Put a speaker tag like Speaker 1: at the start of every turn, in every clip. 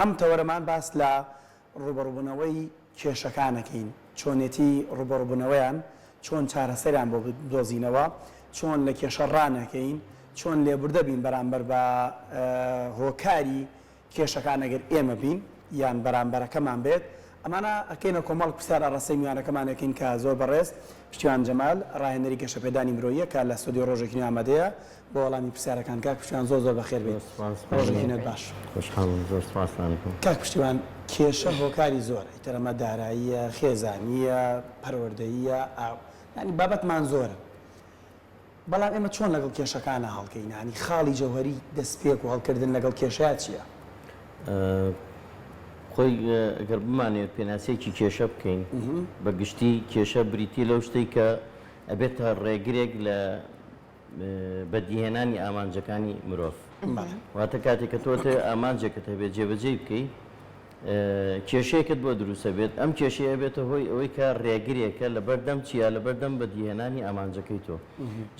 Speaker 1: ئەم تەوەرەمان باس لە ڕووبەڕووبوونەوەی کێشەکان ئەکەین، چۆنێتی ڕووبەڕووبوونەوەیان، چۆن چارەسەریان بۆ بدۆزینەوە، چۆن لە کێشە ڕانەکەین، چۆن لێبوردە بین بەرامبەر بە هۆکاری کێشەکان ئەگەر ئێمە بین یان بەرامبەرەکەمان بێت، ئەمانە ئەکەینە کۆمەڵک پرسیار ئاڕاستەی میوانەکەمان ئەکەین کە زۆر بەڕێز پشتیوان جەمال ڕاهێنەری گەشەپێدانی مرۆییە کە لە ستۆدیۆ ڕۆژێکی نوێ ئامادەیە بۆ وەڵامی پرسیارەکان. کاک پشتیوان زۆر زۆر بەخێر بێیت.
Speaker 2: زۆر سوپاس
Speaker 1: ڕۆژێکی
Speaker 2: مەمنون.
Speaker 1: نوێت باش.
Speaker 2: خۆشحاڵم زۆر سوپاستان ئەکەم.
Speaker 1: کاک پشتیوان کێشە هۆکاری زۆرە ئیتر ئەمە داراییە، خێزانییە، پەروەردەییە، ئا یانی بابەتمان زۆرن. بەڵام ئێمە چۆن لەگەڵ کێشەکانا هەڵکەین؟ یانی خاڵی جەوهەری دەستپێک و هەڵکردن لەگەڵ کێشەیا چییە؟
Speaker 2: خۆی گەر بمانەوێت پێناسەیەکی کێشە بکەین بە گشتی کێشە بریتییە لەو شتەی کە ئەبێتە ڕێگرێک لە بەدیهێنانی ئامانجەکانی مرۆڤ. واتە کاتێک کە تۆ ئەتەوێت ئامانجێکت هەبێت جێبەجێی بکەی کێشەیەکت بۆ دروست ئەبێت، ئەم کێشەیە ئەبێتە هۆی ئەوەی کە ڕێگرێکە لەبەردەم چیا؟ لەبەردەم بەدیهێنانی ئامانجەکەی تۆ.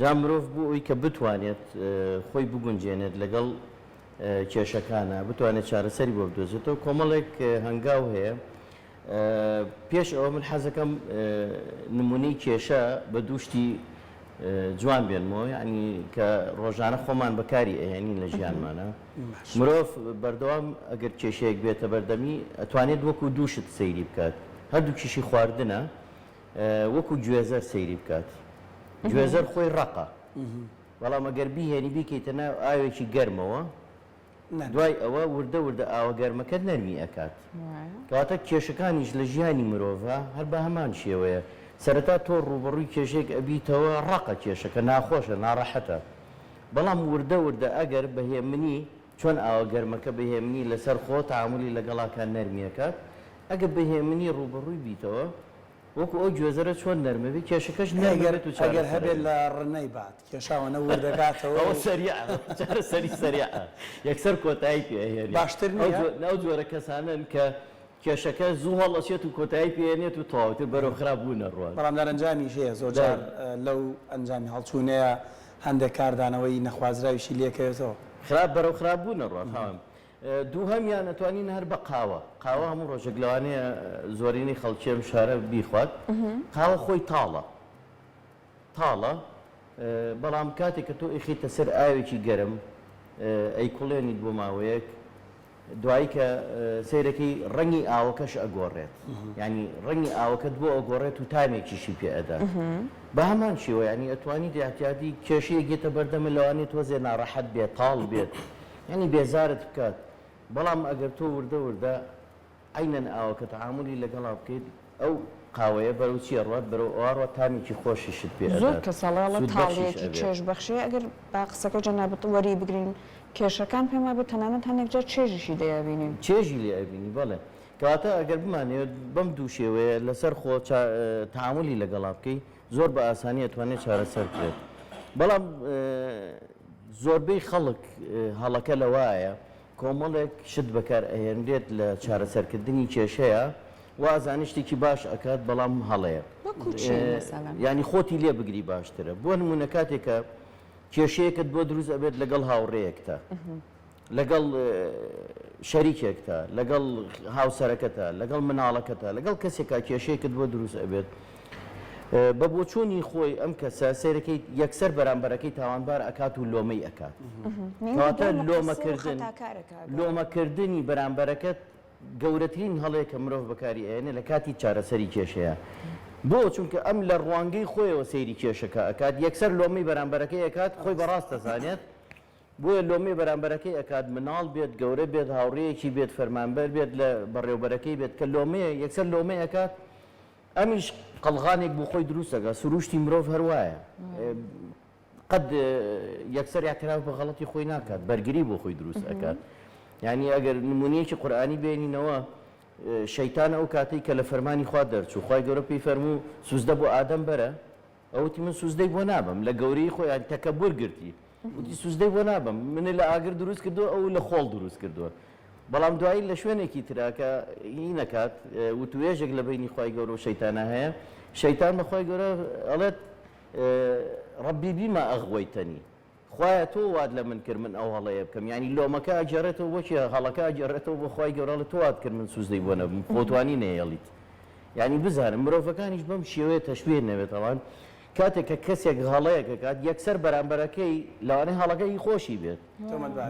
Speaker 2: جا مرۆڤ بۆ ئەوەی کە بتوانێت خۆی بگونجێنێت لەگەڵ کێشەکانا، بتوانێت چارەسەری بۆ بدۆزێتەوە، کۆمەڵێک هەنگاو هەیە. پێش ئەوە من حەزەکەم نمونەی کێشە بە دوو شتی جوان بێنمەوە یعنی کە ڕۆژانە خۆمان بەکاری ئەهێنین لە ژیانمانە مرۆڤ بەردەوام ئەگەر کێشەیەک بێتە بەردەمی ئەتوانێت وەکو دوو شت سەیری بکات هەردووکیشی خواردنە وەکو گوێزەر سەیری بکات گوێزەر خۆی ڕەقە بەڵام ئەگەر بیهێنی بیکەیتە ناو ئاوێکی گەرمەوە دوای ئەوە وردە وردە ئاوە گەرمەکە نەرمی ئەکات. کەواتە کێشەکانیش لە ژیانی مرۆڤا هەر بە هەمان شێوەیە. سەرەتا تۆ ڕووبەڕووی کێشەیەک ئەبیتەوە ڕەقە کێشەکە، ناخۆشە، ناڕەحەتە. بەڵام وردە وردە ئەگەر بە هێمنی، چۆن ئاوە گەرمەکە بە هێمنی لەسەر خۆ تەعامولی لەگەڵا کات نەرمی ئەکات، ئەگەر بە هێمنی ڕووبەڕووی بیتەوە، وەکو ئەو گوێزەرە چۆن نەرمە بێت کێشەکەش نەرمە
Speaker 1: ئەگەر
Speaker 2: بێت و
Speaker 1: ئەگەر
Speaker 2: چارەسەر
Speaker 1: هەبێت
Speaker 2: ئەبێت.
Speaker 1: لە ڕنەی بات کێشاوە نە ورد دەکاتەوە
Speaker 2: ئەوە
Speaker 1: و.
Speaker 2: سەریعە چارەسەری سەریعە یەکسەر کۆتایی پێ ئەهێنێ.
Speaker 1: باشتر
Speaker 2: ئەو
Speaker 1: نییە؟
Speaker 2: جۆ ئەو جۆرە کەسانەن کە کێشەکە زوو هەڵئەچێت و کۆتایی پێ ئەنێت و تەواو ئیتر بەرەو خراپ بوون ئەڕوات.
Speaker 1: بەڵام دەرەنجامیش هەیە زۆر جار لەو ئەنجامی هەڵچوونەیە هەندێک کاردانەوەی نەخوازراویشی لێکەوێتەوە.
Speaker 2: خراپ بەرەو خراپ بوون ئەڕوات خاوەن. دووهەمیان ئەتوانین هەر بە قاوە، قاوە هەموو ڕۆژێک لەوانەیە زۆرینەی خەڵکی ئەم شارە بیخوات، قاوە خۆی تاڵە تاڵە بەڵام کاتێک کە تۆ ئیخیتە سەر ئاوێکی گەرم ئەیکوڵێنیت بۆ ماوەیەک دوایی کە سەیرەکەی ڕەنگی ئاوەکەش ئەگۆڕێت یانی ڕەنگی ئاوەکەت بۆ ئەگۆڕێت و تامێکیشی پێ ئەدات بە هەمان شێوە یانی ئەتوانیت ئیعتیادی کێشەیەک یەتە بەردەمت لەوانەیە تۆزێ ناڕەحەت بێت تاڵ بێت یانی بێزارت بکات بەڵام ئەگەر تۆ وردە وردە عەینەن ئاوەکە تەعامولی لەگەڵا بکەیت ئەو قاوەیە بەرەو چی ئەڕوات بەرەو ئەوە ئەڕوات تامێکی خۆشیشت پێ
Speaker 3: زۆر
Speaker 2: ئەدات
Speaker 3: کەس ئەڵێ ئەڵێ
Speaker 2: سوودبەخشیش
Speaker 3: تاڵیەکی
Speaker 2: ئەبێت.
Speaker 3: چێژ بەخشەیە ئەگەر با قسەکەی جەنابت وەری بگرین کێشەکان پێم وابێ تەنانەت هەنێک جار چێژیشی لێ ئەبینین.
Speaker 2: چێژی لێ ئەبینی بەڵێ کەواتە ئەگەر بمانەوێت بەم دوو شێوەیە لەسەر خۆ تەعامولی لەگەڵا بکەی زۆر بە ئاسانی ئەتوانێت چارەسەر بکرێت بەڵام زۆربەی خەڵک هەڵەکە لەوایە کۆمەڵێک شت بەکار ئەهێنرێت لە چارەسەرکردنی کێشەیە وا ئەزانێت شتێکی باش ئەکات بەڵام هەڵەیە
Speaker 3: وەکو چی مەسەلەن؟
Speaker 2: یانی خۆتی لێ بگری باشترە بۆ نمونە کاتێک کە کێشەیەکت بۆ دروست ئەبێت لەگەڵ هاوڕێیەکتا لەگەڵ شەریکێکتا، لەگەڵ هاوسەرەکەتا، لەگەڵ مناڵەکەتا، لەگەڵ کەسێکا کێشەیەکت بۆ دروست ئەبێت، بە بۆچوونی خۆی ئەم کەسە سەیرەکەی یەکسەر بەرامبەرەکەی تاوانبار ئەکات و لۆمەی ئەکات. کەواتە لۆمەکردن لۆمەکردنی بەرامبەرەکەت گەورەترین هەڵەیە کە مرۆڤ بەکاری ئەیەنێ لە کاتی چارەسەری کێشەیە. بۆ؟ چونکە ئەم لە ڕوانگەی خۆیەوە سەیری کێشەکە ئەکات، یەکسەر لۆمەی بەرامبەرەکەی ئەکات، خۆی بە ڕاست ئەزانێت، بۆیە لۆمەی بەرامبەرەکەی ئەکات مناڵ بێت گەورە بێت هاوڕێیەکی بێت فەرمانبەر بێت لە بەڕێوبەرەکەی بێت کە لۆمەیە یەکسەر لۆمەی ئەکات ئەمیش قەڵغانێک بۆ خۆی دروست ئەکات سروشتی مرۆڤ هەر وایە قەت یەکسەر اعتراف بە غەڵەتی خۆی ناکات بەرگری بۆ خۆی دروست ئەکات یعنی ئەگەر نمونەیەکی قورئانی بێنینەوە شەیتان ئەو کاتەی کە لە فەرمانی خوا دەرچوو خوای گەورە پێی فەرموو سوزدە بۆ ئادەم بەرە ئەو وتی من سوزدەی بۆ نابەم، لە گەورەیی خۆی تەکەبور گرتی، وتی سوزدەی بۆ نابەم، منی لە ئاگر دروست کردووە، ئەو لە خۆڵ دروست کردووە. بەڵام دوایی لە شوێنێکی ترا کە هی نەکات، وتوێژێک لە بەینی خوای گەورە و شەیتانا هەیە، شەیتان بە خوای گەورە ئەڵێت، ربی بما اغویتنی. خوایە تۆ وات لە من کرد من ئەو هەڵەیە بکەم یانی لۆمەکە ئەگێڕێتەوە بۆ کێ هەڵەکە ئەگێڕێتەوە بۆ خوای گەورە ئەڵێ تۆ وات کرد من سوجدەی بۆ نەبم خۆ توانی نەیەڵیت یانی بزانە مرۆڤەکانیش بەم شێوەیە تەشبیه نەبێت ئەوان کاتێک کە کەسێک هەڵەیەک ئەکات یەکسەر بەرامبەرەکەی لەوانەیە هەڵەکە هی خۆشی بێت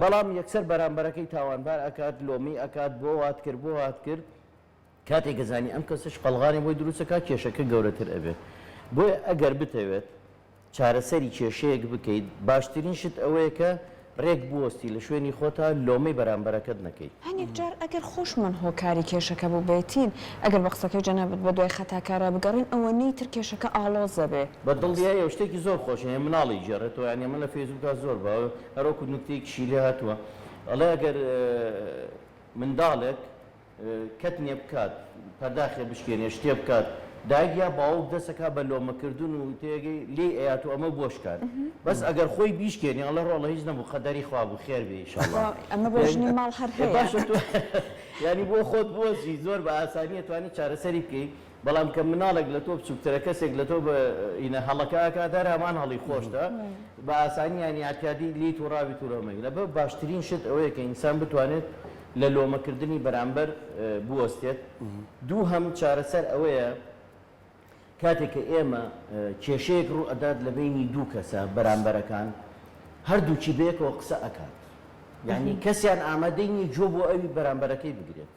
Speaker 2: بەڵام یەکسەر بەرامبەرەکەی تاوانبار ئەکات لۆمەی ئەکات بۆ وات کرد بۆ وات کرد کاتێک کە زانی ئەم کەسەش قەڵغانێ بۆی دروست ئەکات کێشەکە گەورەتر ئەبێت بۆیە ئەگەر بتەوێت چارەسەری کێشەیەک بکەیت باشترین شت ئەوەیە کە ڕێک بوەستی لە شوێنی خۆتا لۆمەی بەرامبەرەکەت نەکەیت.
Speaker 3: هەنێک جار ئەگەر خۆشمان هۆکاری کێشەکە بووبێتین، ئەگەر بە قسەکەی جەنابت بە دوای خەتاکارا بگەڕێین ئەوەنەی تر کێشەکە ئاڵۆز دەبێ.
Speaker 2: بە دڵنیاییەوە شتێکی زۆر خۆش هەیە مناڵی گێڕێتەوە یانی ئەمە لە فەیسبووکا زۆر باوە هەر وەکو نوکتەیەکیشی لێ هاتووە ئەڵێ ئەگەر منداڵێک کەتنێ بکات، پەرداخێ بشکێنێ، شتێ بکات، دایک یا باوک دەس ئەکا بە لۆمە کردن و تێگەی لێی ئەیات و ئەمە بۆ شکان. بەس ئەگەر خۆی بیشکێنێ ئەڵێ ڕۆڵە هیچ نەبوو قەدەری خوا بوو خێر بێ ئیشەڵا.
Speaker 3: ئەمە بۆ ژنی ماڵ هەر هەیە.
Speaker 2: باشە تۆ یانی بۆ خۆت بۆچی زۆر بە ئاسانی ئەتوانی چارەسەری بکەی بەڵام کە مناڵێک لە تۆ بچوکترە کەسێک لە تۆ بە ئینە هەڵەکە ئەکات هەر هەمان هەڵی خۆشتە بە ئاسانی یانی ئەعتیادی لێی توڕاوی توڕە مەبی لەبەر باشترین شت ئەوەیە کە ئینسان بتوانێت لە لۆمەکردنی بەرامبەر بوەستێت دووهەم چارەسەر ئەوەیە کاتێک کە ئێمە کێشەیەک ڕوو ئەدات لە بەینی دوو کەسە بەرامبەرەکان هەردووکی بەیەکەوە قسە ئەکات یانی کەسیان ئامادەی نییە گوێ بۆ ئەوی بەرامبەرەکەی بگرێت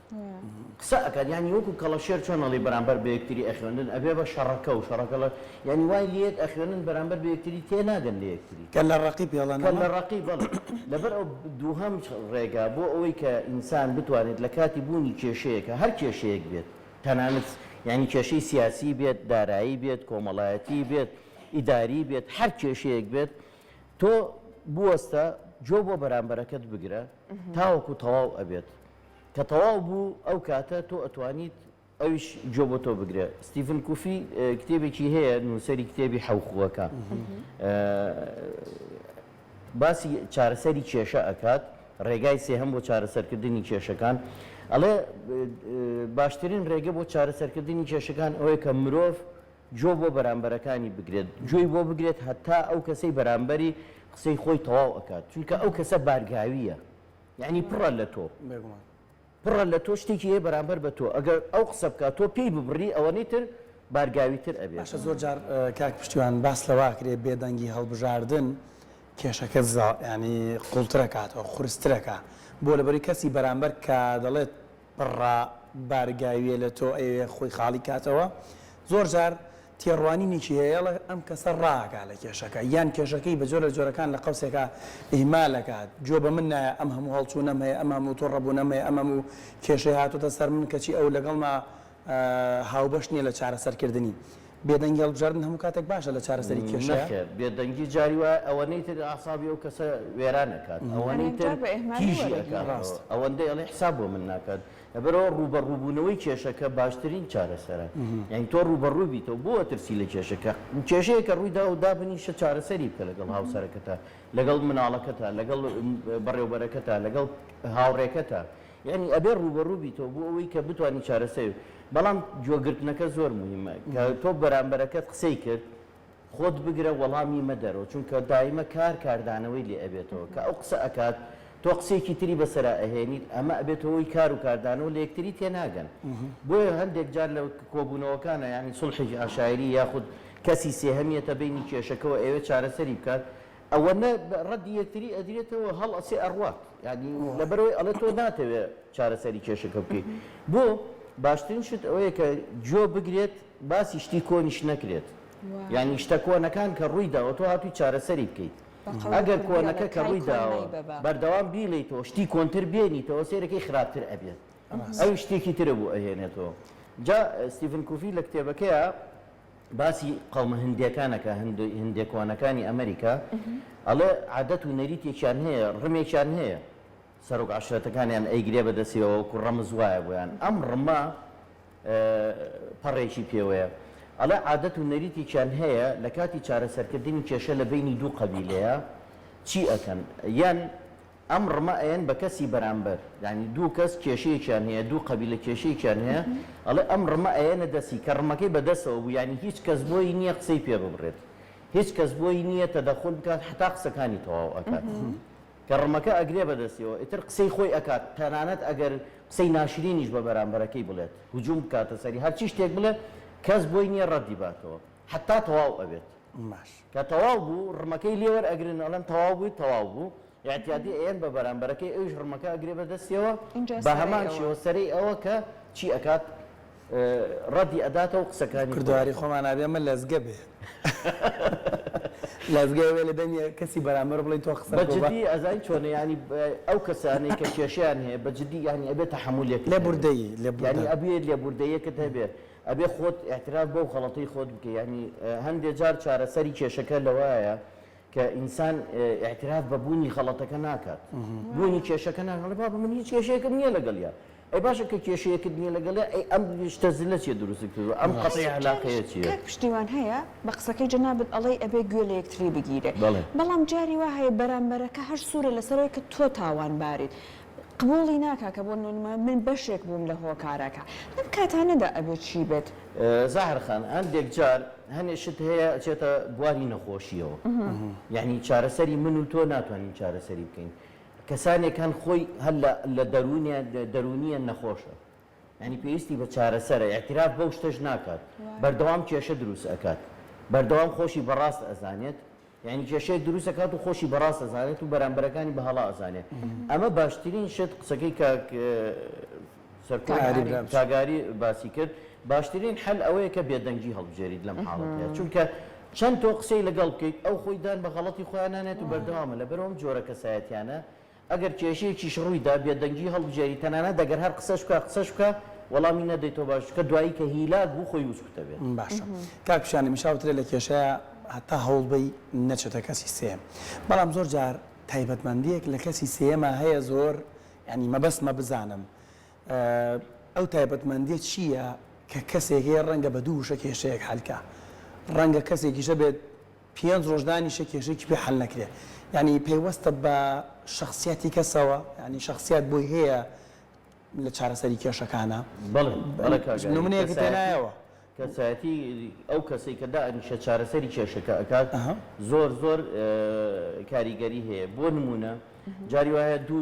Speaker 2: قسە ئەکات یانی وەکو کەڵەشێر چۆن ئەڵێی بەرامبەر بە یەکتری ئەخوێندن ئەبێ بە شەڕەکە و شەڕەکەڵە یانی وای لێت ئەخوێنن بەرامبەر بە یەکتری تێناگەن لە یەکتری.
Speaker 1: کەللە ڕەقی پێڵەن ئەمە؟
Speaker 2: کەللە ڕەقی بەڵێ لەبەر ئەو دووهەم ڕێگا بۆ ئەوەی کە ئینسان بتوانێت لە کاتی بوونی کێشەیەکە هەر کێشەیەک بێت تەنانەت یانی کێشەی سیاسی بێت دارایی بێت کۆمەڵایەتی بێت ئیداری بێت هەر کێشەیەک بێت تۆ بوەستە گوێ بۆ بەرامبەرەکەت بگرە تاوەکو تەواو ئەبێت کە تەواو بوو ئەو کاتە تۆ ئەتوانیت ئەویش گوێ بۆ تۆ بگرێ. ستیڤن کوفی کتێبێکی هەیە نووسەری کتێبی حەوخووەکە باسی چارەسەری کێشە ئەکات ڕێگای سێهەم بۆ چارەسەرکردنی کێشەکان ئەڵێ باشترین ڕێگە بۆ چارەسەرکردنی کێشەکان ئەوەیە کە مرۆڤ گوێ بۆ بەرامبەرەکانی بگرێت گوێی بۆ بگرێت هەتا ئەو کەسەی بەرامبەری قسەی خۆی تەواو ئەکات چونکە ئەو کەسە بارگاویە یەعنی پڕە لە تۆ.
Speaker 1: بێگومان.
Speaker 2: پڕە لە تۆ شتێکی هەیە بەرامبەر بە تۆ ئەگەر ئەو قسە بکات تۆ پێی ببڕی ئەوەنەی تر بارگاوی تر ئەبێت.
Speaker 1: باشە زۆر جار کاک پشتیوان باس لەوە ئەکرێ بێدەنگی هەڵبژاردن کێشەکە زا یانی قوڵترەکاتەوە قورسترەکا بۆ لەبەری کەسی بەرامبەر کە دەڵێت پڕە بارگاویە لە تۆ ئەیەوێ خۆی خاڵی کاتەوە زۆر جار تێڕوانینێکی هەیە ئەڵێ ئەم کەسە ڕائەکا لە کێشەکە یان کێشەکەی بە جۆرە جۆرەکان لە قەوسێکا ئیهمال ئەکات گوێ بە من نایە ئەم هەموو هەڵچوونەم هەیە ئەم هەموو توڕەبوونەم هەیە ئەم هەموو کێشەی هاتۆتە سەر من کەچی ئەو لەگەڵما هاوبەش نییە لە چارەسەرکردنی. بێدەنگی هەڵبژاردن هەموو کاتێک باشە لە چارەسەری کێشەیا؟
Speaker 2: نەخێر بێدەنگی جاری وایە ئەوەنەی تر ئەعسابی ئەو کەسە وێران ئەکات ئەوەنەی تر تیژی ئەکاتەوە ئەوەندەی ئەڵێ حساب بۆ من ناکات لەبەرئەوە ڕووبەڕووبوونەوەی کێشەکە باشترین چارەسەرە یانی تۆ ڕووبەڕوو بیتەوە بۆ ئەترسی لە کێشەکە کێشەیەکە ڕوویدا و دابنیشە چارەسەری بکە لەگەڵ هاوسەرەکەتا لەگەڵ مناڵەکەتا لەگەڵ بەڕێوبەرەکەتا لەگەڵ هاوڕێکەتا یانی ئەبێ ڕووبەڕوو بیتەوە بۆ ئەوەی کە بتوانی چارەسەری بەڵام گوێگرتنەکە زۆر موهیمە کە تۆ بەرامبەرەکەت قسەی کرد خۆت بگرە وەڵامی مەدەرەوە چونکە دایمە کار کاردانەوەی لێ ئەبێتەوە کە ئەو قسە ئەکات تۆ قسەیەکی تری بەسەرا ئەهێنیت ئەمە ئەبێتە هۆی کار و کاردانەوە لە یەکتری تێناگەن بۆیە هەندێک جار لە کۆبوونەوەکانە یانی سوڵحێکی عەشایری یاخود کەسی سێهەم یەتە بەینی کێشەکەوە ئەیەوێت چارەسەری بکات ئەوەنە ڕەدی یەکتری ئەدرێتەوە هەڵئەسێ ئەڕوات یانی لەبەرئەوەی ئەڵێ تۆ ناتەوێ چارەسەری کێشەکە بکەی بۆ باشترین شت ئەوەیە کە گوێ بگرێت باسی شتی کۆنیش نەکرێت یانی شتە کۆنەکان کە ڕووی داوە تۆ هاتووی چارەسەری بکەیت ئەگەر کۆنەکە کە ڕووی داوە بەردەوام بیڵێیتەوە شتی کۆنتر بێنیتەوە سەیرەکەی خراپتر ئەبێت ئەویش شتێکی ترە بۆ ئەهێنێتەوە جا ستیڤن کوفی لە کتێبەکەیا باسی قەومە هندیەکان ئەکا هندیە کۆنەکانی ئەمریکا ئەڵێ عادەت و نەریتێکیان هەیە ڕمێکیان هەیە سەرۆک عەشرەتەکانیان ئەیگرێ بە دەستیەوە وەکو ڕەمز وایە بۆیان ئەم ڕمە پەڕێکی پێوەیە ئەڵێ عادەت و نەریتێکیان هەیە لە کاتی چارەسەرکردنی کێشە لە بەینی دوو قەبیلەیە چی ئەکەن یان ئەم ڕمە ئەیەن بە کەسی بەرامبەر یانی دوو کەس کێشەیەکیان هەیە دوو قەبیلە کێشەیەکیان هەیە ئەڵێ ئەم ڕمە ئەیەنە دەستی کە ڕمەکەی بە دەسەوە بوو یانی هیچ کەس بۆی نییە قسەی پێ ببڕێت. هیچ کەس بۆی نییە تەدەخول بکات هەتا قسەکانی تەواو ئەکات. کە ڕمەکە ئەگرێ بە دەستیەوە ئیتر قسەی خۆی ئەکات تەنانەت ئەگەر قسەی ناشرینیش بە بەرامبەرەکەی بڵێت هجوم بکاتە سەری هەرچی شتێک بڵێ کەس بۆی نییە ڕەدی باتەوە هەتا تەواو ئەبێت.
Speaker 1: باش.
Speaker 2: کە تەواو بوو ڕمەکەی لێ وەرئەگرن ئەڵێن تەواو بوویت تەواو بوو ئیعتیادی ئەیەن بە بەرامبەرەکەی ئەویش ڕمەکە ئەگرێ بە دەستیەوە
Speaker 3: ئینجا
Speaker 2: بە
Speaker 3: سەرەی
Speaker 2: هەمان
Speaker 3: ئەوە.
Speaker 2: شێوە سەرەی ئەوە کە چی ئەکات ڕەدی ئەداتەوە قسەکانی خۆی.
Speaker 1: کوردەواری خۆمان ئەبێ ئەمە لەزگە بێ لەزگە ئەبێ لە دەمی کەسی بەرامبەر بڵێی تۆ قسە
Speaker 2: بە
Speaker 1: بکە با.
Speaker 2: جدی ئەزانی چۆنە یانی ئەو کەسانەی کە کێشەیان هەیە بە جدی یانی ئەبێ تەحەمولێکت هەبێ
Speaker 1: لێبوردەیی
Speaker 2: یانی
Speaker 1: لێبوردە.
Speaker 2: ئەبێ لێبوردەیەکت هەبێ ئەبێ خۆت ئیعتراف بەو غەڵەتەی خۆت بکەی یانی هەندێ جار چارەسەری کێشەکە لەوایە کە ئینسان ئیعتراف بە بوونی غەڵەتەکە ناکات بوونی کێشەکە ناکات ئەڵێ بابە من هیچ کێشەیەکم نییە لەگەڵیا ئەی باشە کە کێشەیەکت نییە لەگەڵیا ئەی ئەم شتە زلە چیە دروستت کردووە ئەم قەتعی عەلاقەیە چیە؟
Speaker 3: کاک پشتیوان هەیە بە قسەکەی جەنابت ئەڵێی ئەبێ گوێ لە یەکتری بگیرێ
Speaker 2: بەڵێ.
Speaker 3: بەڵام جاری وا هەیە بەرامبەرەکە هەر سوورە لەسەر ئەوەی کە تۆ تاوانباریت قبوڵی ناکا کە بۆ نمونە من بەشێک بووم لە هۆکارەکە لەم کاتانەدا ئەبێ چی بێت؟
Speaker 2: زاهر خان هەندێک جار هەنێ شت هەیە ئەچێتە بواری نەخۆشیەوە یانی چارەسەری من و تۆ ناتوانین چارەسەری بکەین کەسانێک هەن خۆی هەر لە دەروونیان دەروونیان نەخۆشە یانی پێویستی بە چارەسەرە ئیعتراف بەو شتەش ناکات بەردەوام کێشە دروست ئەکات بەردەوام خۆشی بەڕاست ئەزانێت یانی کێشەیەک دروست ئەکات و خۆشی بەڕاست ئەزانێت و بەرامبەرەکانی بە هەڵە ئەزانێت ئەمە باشترین شت قسەکەی کاک سەرکۆ کاک ئاری باسی کرد باشترین حەل ئەوەیە کە بێدەنگی هەڵبژێریت لەم حاڵەتەیە چونکە چەند تۆ قسەی لەگەڵ بکەیت ئەو خۆی دان بە غەڵەتی خۆیان نانێت و بەردەوامە لەبەرئەوە ئەم جۆرە کەسایەتیانە ئەگەر کێشەیەکیش ڕووی دا بێدەنگی هەڵبژێری تەنانەت ئەگەر هەر قسەش بکا قسەش بکا وەڵامی نەدەیتەوە باشە چونکە دوایی کە هیلاک بوو خۆی وسکوت ئەبێت.
Speaker 1: باشە کاک پشیان هەمیشە وترێ لە کێشەیا هەتا هەوڵ بەی نەچێتە کەسی سێیەم بەڵام زۆر جار تایبەتمەندیەک لە کەسی سێیەما هەیە زۆر یانی مەبەستمە بزانم ئەو تایبەتمەندیە چیە کە کەسێک هەیە ڕەنگە بە دوو وشە کێشەیەک حەل کا ڕەنگە کەسێکیش هەبێت پێنج ڕۆژ دانیشە کێشەیەکی پێ حەل نەکرێ یانی پەیوەستە بە شەخسیاتی کەسەوە یانی شەخسیات بۆی هەیە لە چارەسەری کێشەکانە
Speaker 2: بەڵێ بەڵێ کاک ئاری
Speaker 1: نمونەیەکت
Speaker 2: کەسایەتی
Speaker 1: هێنایەوە.
Speaker 2: کەسایەتی ئەو کەسەی کە دائەنیشێ چارەسەری کێشەکە ئەکات زۆر زۆر کاریگەری هەیە بۆ نمونە جاری وایە دوو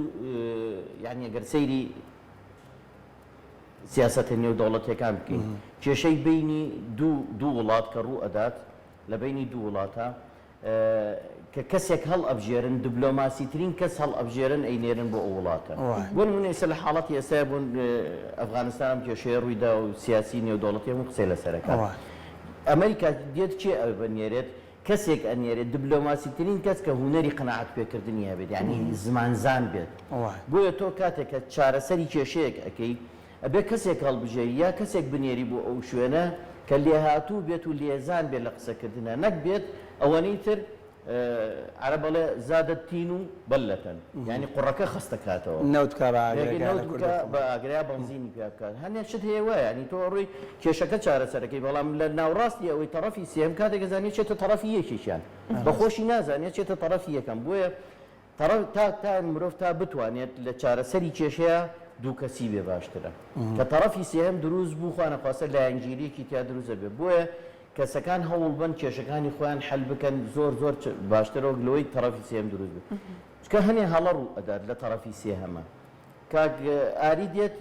Speaker 2: یانی ئەگەر سەیری سیاسەتە نێودەوڵەتیەکان بکەین کێشەی بینی دوو دوو وڵات کە ڕوو ئەدات لە بەینی دوو وڵاتە کە کەسێک هەڵئەبژێرن دبلۆماسیترین کەس هەڵئەبژێرن ئەینێرن بۆ ئەو وڵاتە بۆ نمونە ئێستا لە حاڵەتی ئێستایا بۆ ئەفغانستان ئەم کێشەیە ڕوویدا و سیاسی نێودەوڵەتی هەموو قسەی لەسەر ئەکات ئەمریکا دێت کێ ئەنێرێت کەسێک ئەنێرێت دبلۆماسیترین کەس کە هونەری قەناعەت پێکردنی هەبێت یانی زمانزان بێت بۆیە تۆ کاتێک کە چارەسەری کێشەیەک ئەکەی ئەبێ کەسێک هەڵبژێری یا کەسێک بنێری بۆ ئەو شوێنە کە لێهاتوو بێت و لێزان بێت لە قسەکردنا نەک بێت ئەوەنەی تر عەرەب ئەڵێ زاد التین بلة یانی قوڕەکە خەست دەکاتەوە.
Speaker 1: نەوت بکا بە ئاگرەکە لە
Speaker 2: نەوت
Speaker 1: کوردی
Speaker 2: بکا
Speaker 1: خۆمان.
Speaker 2: بە ئاگرە یا بەنزینی پیا بکات هەنێک شت هەیە وایە یانی تۆ ئەڕۆی کێشەکە چارەسەرەکەی بەڵام لە ناوڕاستی ئەوەی تەڕەفی سێیەم کاتێک ئەزانی چێتە تەڕەفی یەکێکیان بە خۆشی نازانێ چێتە تەڕەفی یەکەم بۆیە تەڕەف تا تا مرۆڤ تا بتوانێت لە چارەسەری کێشەیا دوو کەسی بێ باشترە کە تەڕەفی سێهەم دروست بوو خوا نەخواستە لایەنگیریەکی تیا دروست ئەبێ بۆیە کەسەکان هەوڵ بەن کێشەکانی خۆیان حەل بکەن زۆر زۆر باشترە وەک لەوەی تەڕەفی سێهەم دروست بێ چونکە هەنێ هەڵە ڕوو ئەدات لە تەڕەفی سێهەمە کاک ئاری دێت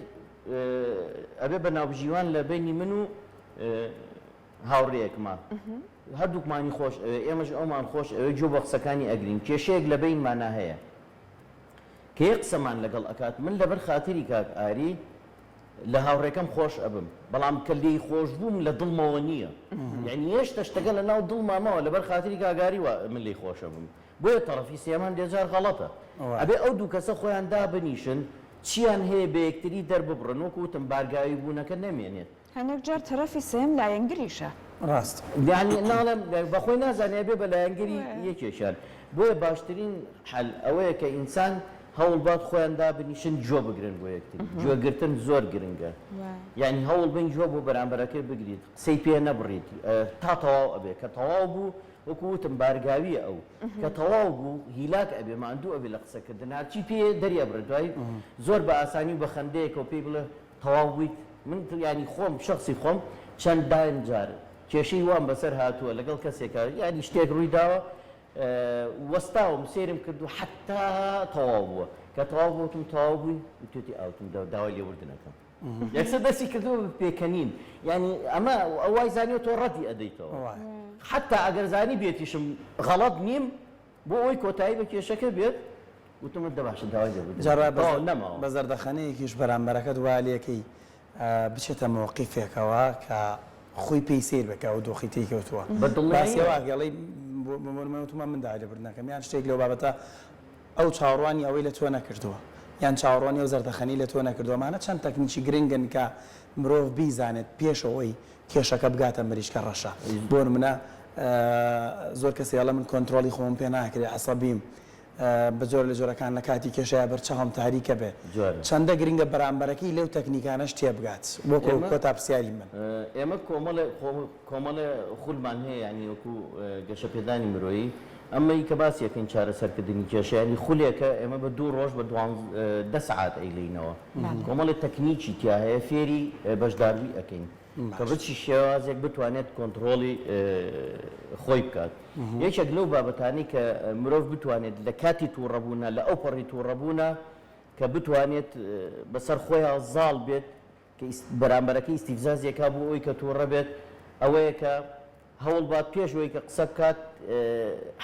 Speaker 2: ئەبێ بە ناوبژیوان لە بەینی من و هاوڕێیەکمان هەردووکمانی خۆش ئەوێ ئێمەش ئەومان خۆش ئەوێ گوێ بۆ قسەکانی ئەگرین کێشەیەک لە بەینمانا هەیە کە یەک قسەمان لەگەڵ ئەکات من لەبەر خاتری کاک ئاری لە هاوڕێکەم خۆش ئەبم بەڵام کە لێی خۆش بووم لە دڵمەوە نییە یعنی هێشتا شتەکە لە ناو دڵما ماوە لەبەر خاتری کاک ئاری وا من لێی خۆش ئەبم بۆیە تەڕەفی سێیەم هەندێ جار غەڵەتە ئەبێ ئەو دوو کەسە خۆیان دابنیشن چیان هەیە بە یەکتری دەرببڕن وەکو وتم بارگاوی بوونەکە نەمێنێت.
Speaker 3: هەنێک جار تەرەفی سێیەم لایەنگریشە.
Speaker 1: ڕاستە.
Speaker 2: یانی ناڵێم بەخۆی نازانێ ئەبێ بە لایەنگری یەکێکیان. بۆیە باشترین حەل ئەوەیە کە ئینسان هەوڵبات خۆیان دابنیشن گوێ بگرن بۆ یەکتری. گوێگرتن زۆر گرنگە. یانی هەوڵبەین گوێ بۆ بەرامبەرەکەی بگریت، قسەی پێ نەبڕیت تا تەواو ئەبێ. کە تەواو بوو وەکو وتم بارگاوییە ئەو. کە تەواو بوو هیلاک ئەبێ، ماندوو ئەبێ لە قسەکردن. هەرچی پێیە دەریئەبڕێ. دوایی زۆر بە ئاسانی و بە خەندەیەکەوە پێی بڵێ تەواو بوویت؟ من یانی خۆم شەخسی خۆم چەندان جار. کێشەی وام بەسەر هاتووە لەگەڵ کەسێکا یانی شتێک ڕووی داوە وەستاوم سەیرم کردو حەتا تەواو بووە کە تەواو بوو وتم تەواو بووی وتوێتی ئاوتم داوای لێبوردن ئەکەم یەکسەر دەستی کردووە بە پێکەنین یانی ئەمە ئەو وای زانیوە تۆ ڕەدی ئەدەیتەوە حەتا ئەگەر زانی بێتیشم غەڵەت نیم بۆ ئەوەی کۆتایی بە کێشەکە بێت وتم دە باشە داوای لێبوردن
Speaker 1: جا
Speaker 2: ئەکەم تەواو نەماوە.
Speaker 1: بە زەردەخەنەیەکیش بەرامبەرەکەت وا لێکەی بچێتە مەوقیفێکەوە کە خۆی پێی سەیر بێت کە ئەو دۆخی تێی کەوتووە.
Speaker 2: بە
Speaker 1: باسی
Speaker 2: دڵنیاییەوە.
Speaker 1: ئەوە ئەکەی ئەڵێی بۆ نموونە وتومە من داوای لێبوردن ئەکەم یان شتێک لەو بابەتە ئەو چاوەڕوانی ئەوەی لە تۆ نەکردووە یان چاوەڕوانی ئەو زەردەخەنەی لە تۆ نەکردووە ئەمانە چەند تەکنیکی گرنگن کە مرۆڤ بیزانێت پێش ئەوەی کێشەکە بگاتە مریشکە ڕەشە بۆ نمونە زۆر کەس ئەڵێ من کۆنترۆڵی خۆم پێ ناکرێ عەسەبیم بە جۆرە لە جۆرەکان لە کاتی کێشەیا بەرچاوم تاریکە بێ چەندە گرنگە بەرامبەرەکەی لەو تەکنیکانەش تێبگات وەکو کۆتا پرسیاری من.
Speaker 2: ئێمە کۆمەڵێ کۆمەڵێ خولمان هەیە یانی وەکو گەشەپێدانی مرۆیی ئەمەی کە باسی ئەکەین چارەسەرکردنی کێشە یانی خولێکە ئێمە بە دوو ڕۆژ بە دە سەعات ئەیلێینەوە کۆمەڵێ تەکنیکی تیا هەیە فێری بەشداربووی ئەکەین کە بە چی شێوازێک بتوانێت کۆنتڕۆڵی خۆی بکات. یەکێک لەو بابەتانەی کە مرۆڤ بتوانێت لە کاتی تووڕەبوونە لە ئەوپەڕی تووڕەبوونە کە بتوانێت بەسەر خۆیا زاڵ بێت کە بەرامبەرەکەی ئیستیفزازی ئەکا بۆ ئەوەی کە تووڕە بێت ئەوەیە کە هەوڵ بات پێش ئەوەی کە قسە بکات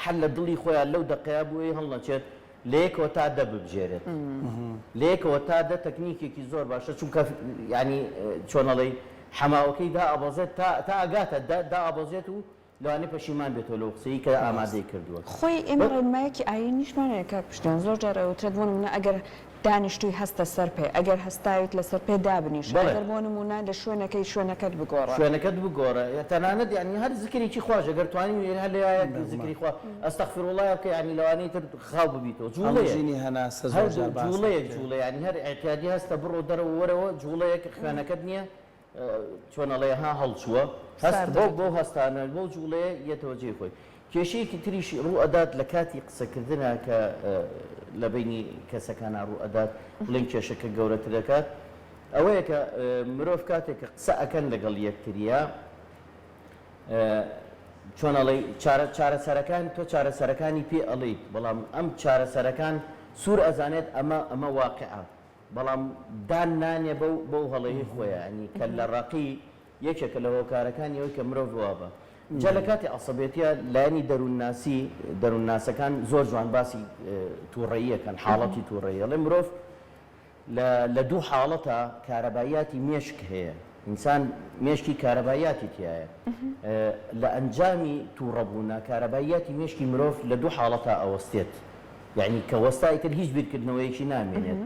Speaker 2: هەر لە دڵی خۆیان لەو دەقەیا بۆ ئەوەی هەڵنەچێت لە یەکەوە تا دە ببژێرێت لە یەکەوە تا دە تەکنیکێکی زۆر باشە چونکە یانی چۆن ئەڵێی حەماوەکەی دائەبەزێت تا تا ئەگاتە دە دائەبەزێت و لەوانەیە پەشیمان بێتەوە لەو قسەی کە ئامادەی کردووە.
Speaker 3: خۆی ئێمە ڕێنمایەکی ئایینیشمان هەیە کاک پشتیوان زۆر جار ئەوترێت بۆ نموونە ئەگەر دانیشتووی هەستە سەر پێ ئەگەر هەستاویت لەسەر پێ دابنیشە ئەگەر بۆ نموونە لە شوێنەکەی شوێنەکەت بگۆڕە.
Speaker 2: شوێنەکەت بگۆڕە تەنانەت یانی هەر زکرێکی خواش ئەگەر توانی هەر لەوایەک زکری خوا استغفراللە بکە یانی لەوانەیە تر خاو ببیتەوە جوڵەیەک
Speaker 1: هەڵمژینی هەناسە زۆر جار باس
Speaker 2: جوڵەیەک جوڵە یانی هەر ئیعتیادی هەستە بڕۆ دەرەوە وەرەوە جوڵەیەک خوێنەکەت نییە چۆن ئەڵێ ها هەڵچووە هەست بەو بەو هەستانە بەو جوڵەیە یەتەوە جێی خۆی. کێشەیەکی تریش ڕوو ئەدات لە کاتی قسەکردنا کە لە بەینی کەسەکانا ڕوو ئەدات بڵێین کێشەکە گەورەتر دەکات ئەوەیە کە مرۆڤ کاتێک کە قسە ئەکەن لەگەڵ یەکتریا چۆن ئەڵێی چارە چارەسەرەکان تۆ چارەسەرەکانی پێ ئەڵێیت بەڵام ئەم چارەسەرەکان سوور ئەزانێت ئەمە ئەمە واقعە بەڵام دان نانێ بەو بەو هەڵەیەی خۆیا یانی کەللە ڕەقی یەکێکە لە هۆکارەکانی ئەوەی کە مرۆڤ وا بە جا لە کاتی عەسەبێتیا لایەنی دەروونناسی دەروونناسەکان زۆر جوان باسی تووڕەیی ئەکەن حاڵەتی تووڕەیی ئەڵێ مرۆڤ لە لە دوو حاڵەتا کارەباییاتی مێشک هەیە ئینسان مێشکی کارەباییاتی تیایە لە ئەنجامی تووڕەبوونا کارەباییاتی مێشکی مرۆڤ لە دوو حاڵەتا ئەوەستێت یەعنی کە وەستا ئیتر هیچ بیرکردنەوەیەکی نامێنێت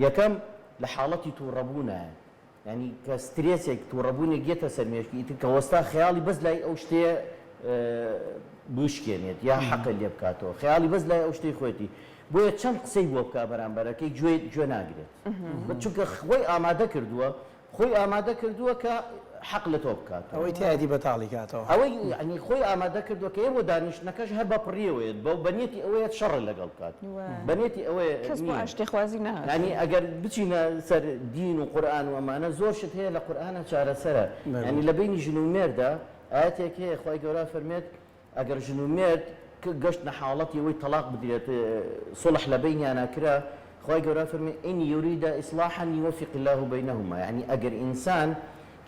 Speaker 2: یەکەم لە حاڵەتی توڕەبوونایە یەعنی کە سترێسێک توڕەبوونێک یەتە سەر مێشکی ئیتر کە وەستا خەیاڵی بەس لای ئەو شتەیە بشکێنێت یا حەقە لێ بکاتەوە خەیاڵی بەس لای ئەو شتەی خۆیەتی بۆیە چەند قسەی بۆ بکا بەرامبەرەکەی گوێ گوێ ناگرێت چونکە خۆی ئامادە کردووە خۆی ئامادە کردووە کە حەق لە تۆ بکاتەوە.
Speaker 1: ئەوەی تیایەتی بەتاڵی کاتەوە.
Speaker 2: ئەوەی یەعنی خۆی ئامادە کردووە کە ئێوە دانیشتنەکەش هەر بە پڕیەوەیەت بەو بە نیەتی ئەوەیەت شەڕت لەگەڵ بکات بە نیەتی ئەوەیە
Speaker 3: کەس بۆ
Speaker 2: نییە.
Speaker 3: ئاشتیخوازی نەهاتووە.
Speaker 2: یەعنی ئەگەر بچینە سەر دین و قورئان و ئەمانە زۆر شت هەیە لە قورئانا چارەسەرە یەعنی لە بەینی ژن و مێردا ئایەتێک هەیە خوای گەورە فەرمێت ئەگەر ژن و مێرد گەشتنە حاڵەتی ئەوەی تەڵاق بدرێت سوڵح لە بەینیانا کرا خوای گەورە فەرمی ان یریدا اصلاحا یوفق اللە بینهما یەعنی ئەگەر ئینسان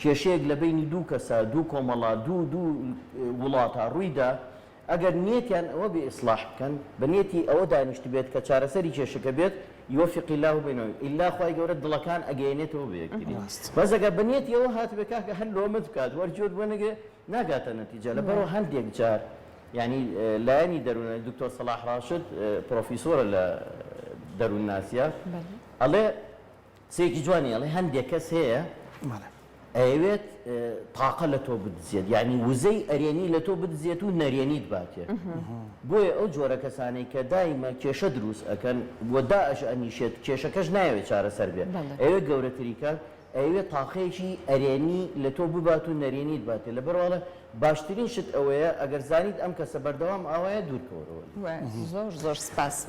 Speaker 2: کێشەیەک لە بەینی دوو کەسا دوو کۆمەڵا دوو دوو وڵاتا ڕوویدا ئەگەر نیەتیان ئەوە بێ ئیسڵاح بکەن بە نیەتی ئەوە دانیشتبێت کە چارەسەری کێشەکە بێت یوفق اللە بینهما ئیلا خوای گەورە دڵەکان ئەگەیەنێتەوە بە یەکتری بەس ئەگەر بە نیەتی ئەوە هاتبێ کاکە هەر لۆمت بکات وەرگوێت بۆ نەگرێ ناگاتە نەتیجە لەبەرئەوە هەندێک جار یانی لایەنی دەروونی دکتۆر سەڵاح ڕاشد پرۆفیسۆرە لە دەروونناسیە ئەڵێ قسەیەکی جوانی ئەڵێ هەندێک کەس هەیە ئەیەوێت تاقە لە تۆ بدزێت یعنی وزەی ئەرێنی لە تۆ بدزێت و نەرێنیت باتێ بۆیە ئەو جۆرە کەسانەی کە دایمە کێشە دروست ئەکەن و دائش ئەنیشێت کێشەکەش نایەوێت چارەسەر بێ ئەیەوێت گەورەتری کات ئەیەوێت تاقەیەکی ئەرێنی لە تۆ ببات و نەرێنیت باتێ لەبەرئەوە ئەڵێ باشترین شت ئەوەیە ئەگەر زانیت ئەم کەسە بەردەوام ئاوایە دوورکەوەرەوە لێی.
Speaker 3: زۆر زۆر سپاس.